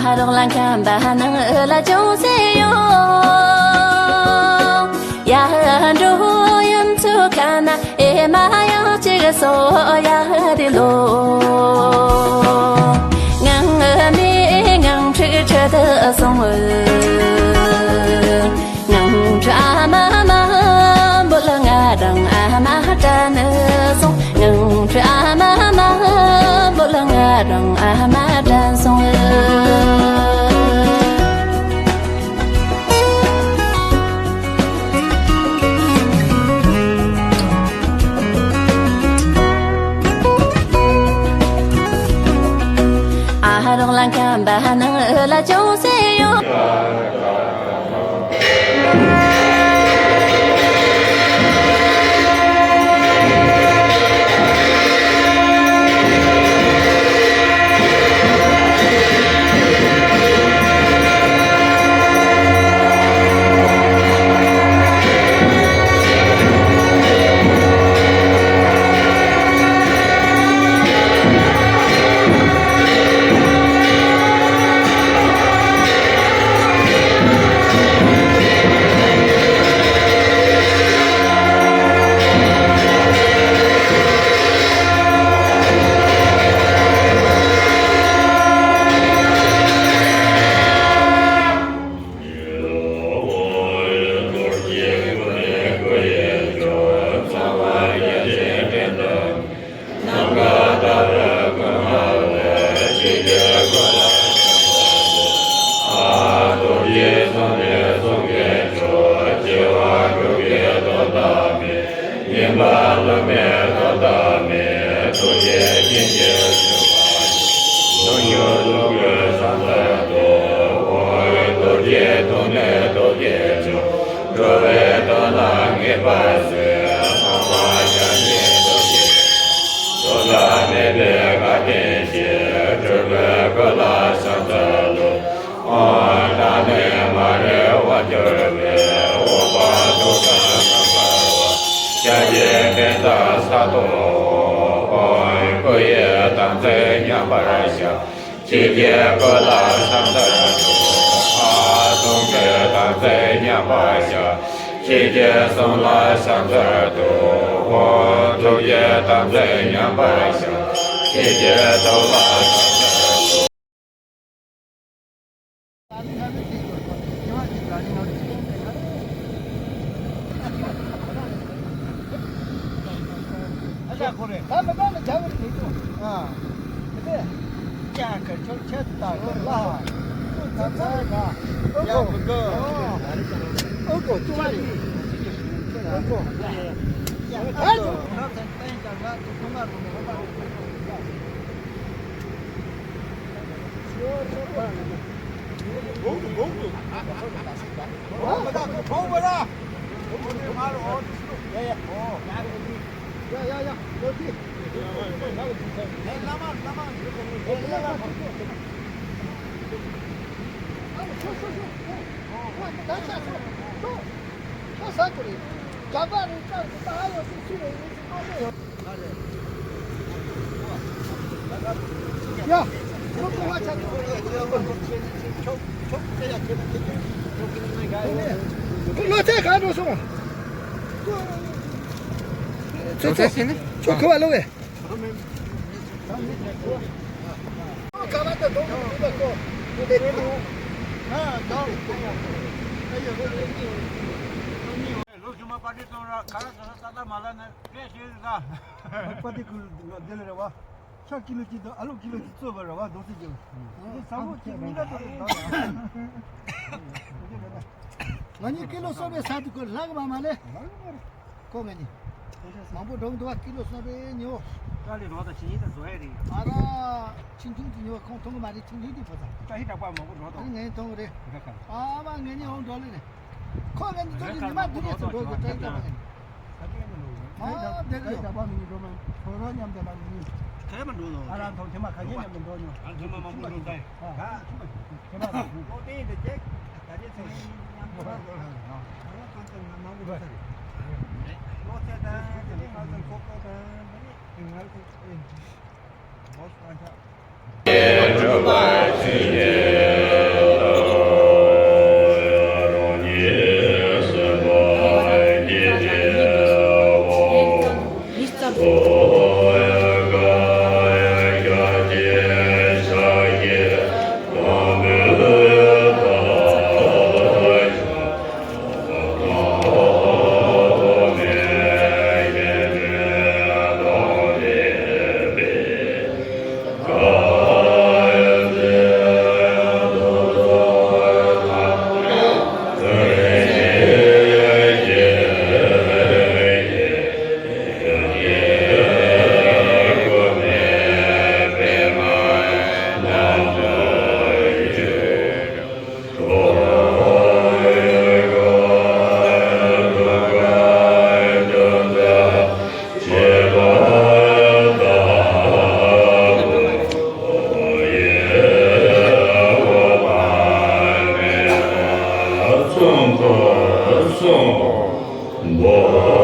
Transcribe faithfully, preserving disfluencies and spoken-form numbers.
ཨ་རོགས་ལ་ཁམས་པ་ནང་ལ་ཅུང་ཟད་ཡོད། ཡ་འགྲོ་ཡུམ་ཚུ་ཁ་ན་ཨེ་མ་ཡང་ཅིག་སོ་ཡ་དེ་ལོ། ངང་མི་ངང་ཁྲིག་ཁྲི་དུ་སོང་། ངང་ཁྲི་ཨ་མ་མ་འབོད་ང་རང་ཨ་མ་དྲན་སོང་། ངང་ཁྲི་ཨ་མ་མ་འབོད་ང་རང་ཨ་མ་དྲན་སོང་། ཨ་རོགས་ལ་ཁམས་པ་ནང་ལ་ཅུང་ཟད་ཡོད། ཆོས་ཀྱི་སྐུ་ལ་ཕྱག་འཚལ་ལོ། ཨ་ཐུགས་ཀྱི་དམ་ཚིག་ཉམས་པར་བྱ། ཆོས་ཀྱི་གསུང་ལ་ཕྱག་འཚལ་ལོ། ཨོ་ཐུགས་ཀྱི་དམ་ཚིག་ཉམས་པར་བྱ། ཆོས་ཀྱི་ཐུགས་ལ་ཕྱག་འཚལ་ལོ། ཨ་ཅག་ཁོ་རེད། ད་མི་ད་ནི་རྒྱ་བོད་མི་འདུག་ཨ། དེ་ནས་ཀྱང་ག་ཆོར་ཁྱེད་ད་གོ་ལ། ཡ། ཁོ་ལོ་ཚད་གང་འགྲོ་སོང་། ཚོ་ཚོ་ཚོ་ཚོ་ཁོ་བ་ལོ་བས། ལོ་རྒྱུས་མ་པར་ཏི་གཏོང་ར་ག་ར་ག་ར་ཏག་ཏག་མ་ལ་ན་སྐད་ཤེས་རི་ད། པར་ཏི་ཁུལ་ང་འདི་ལ་རེ་བ། ཤ་ཀི་ལོ་གཅིག་དང་ཨ་ལུ་ཀི་ལོ་གཅིག་བཙོས་པ་རེ་བ་རྡོ་སེ་རྒྱབ། འདི་ཟ་ལོ་གཅིག་གཉིས་ཀ་བཙོས་རེ་ད། ང་གཉིས་ཀི་ལོ་གསུམ་རེ་ཟ་དུས་ཁོ་ལྷག་མ་མ་ལེ། ཁོ་ང་གཉིས། མང་པོ་འགྲོ་གི་འདུག་བ། ཀི་ལོ་གསུམ་རེ་ཉོ། ཏྲ་ལི་རོ་དང་ཆི་ཉི་དང་བཟོ་ཡ་རེད། ཨ་ར། ཆིན་ཐུང་གི་ཉོ་བ་ཁོང་མཐོང་གི་མ་རེད། ཆིན་ཐུང་གི་ཕོ་ཚ། ཏྲ་ཧི་དྲག་པ་མང་པོ་འགྲོ་དང་། ངས་མཐོང་གི་རེད། ཨ་མ་ངས་ཉོ་འོང་འགྲོ་ལེ་རེད། ཁོ་ང་གཉིས་འདུག་གི་ཉི་མ་འདི་ནས་ཚུར་འགྲོ་དགོས། ཏྲ་ཧི་དྲག་པ་ངས། ཨ་དེ་གི་ཡོད། ཁོ་རང་མཉམ་དུ་ལ་ཉིན། ག་རེ་མ་འགྲོ་ནོ། ཨ་རང་ཐོག་ཐེངས་མ་ག་གེ་མཉམ་དུ་འགྲོ་མྱོང་། ཨ་ཐེངས་མ་མང་པོ་འགྲོ་ད། ཨ་ཐེངས་མ་ཐེངས་མ་ལོ་དེ་ཡིན་དུ་ཅེག་ད་རེས་ཚེ་རིང་མཉམ་དུ་རང་རང་ཚང་ཚང་ང་མང་པོ་འགྲོ་ས་རེད། ལོ་ཚད་དང་དེ་ནས་ང་ཚོ་ཁོ་ཁོ་དང་དེ་ནས་ང་ཚོ་ཨེ་བོ་སི་ཨ་ཆགས།